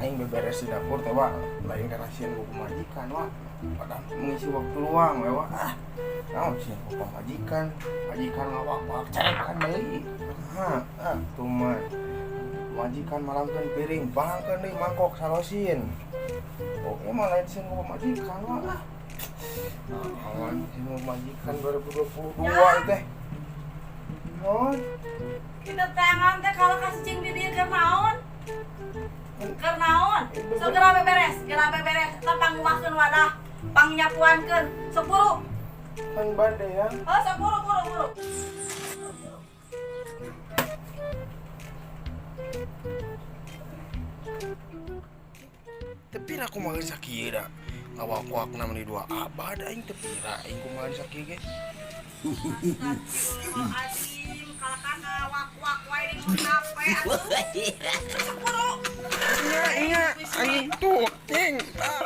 Aing beberes di dapur teh, Wak, lain karena sieun ku pamajikan, Wak. Padahal mengisi waktu luang we, Wak. Ah, naon sieun ku pamajikan, majikan ngawak-wak carekan deui. Hah, ah, tuh mah. Majikan malangkeun piring, balangkeun deui mangkok salosin. Pokoknya mah lain sieun ku pamajikan, Wak. Ah. Naon sieun ku pamajikan 2022 teh. Naon? Kita tangan teh kalau kasih cing di dieu keur naon? Keur naon? Sok geura beberes, geura beberes. Eta panguahkeun wadah, pangnyapuankeun. Sok buru. Kan bade ya. Oh, sok buru buru buru. Tapi aku mah sakieu da. Ngawak-wak na meni dua abad aing teu pira aing kumaha sakieu ge. Astagfirullahaladzim, kalakan ngawak-wak wae di kafe atuh. Sok buru. Iya, iya, aing tuh, cing. Ah.